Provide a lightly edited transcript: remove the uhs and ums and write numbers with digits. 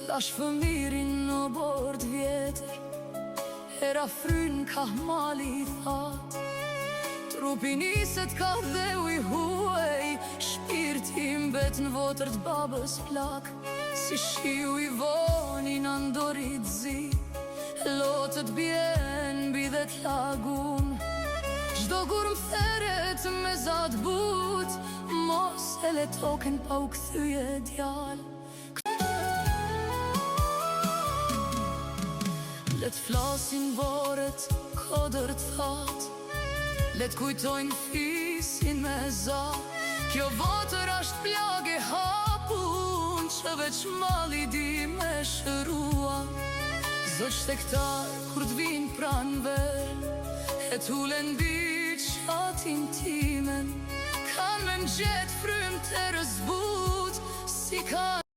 Lash fëmirin në oborr t'vjetër, era fryn kah mali i thatë. Trupi niset kah dheu i huej, shpirti mbet në votër t'babës plak. Si shiu i vonë i nandorit zi, lotët bien mbi dhe t'lagun. Çdo gur m'thërret me za t'butë, mos e le tokën pa u kthye djalë. Le t'flasin vorret kodër t'thatë, le t'kujtojnë fisin me za. Kjo vatër asht plagë e hapun, që veç malli di me shërua. Zogjtë shtegtarë kur t'vijnë pranverë, e t'ulen mbi çatinë time, kanë me m'gjetë frymë t'erës butë, si kanë.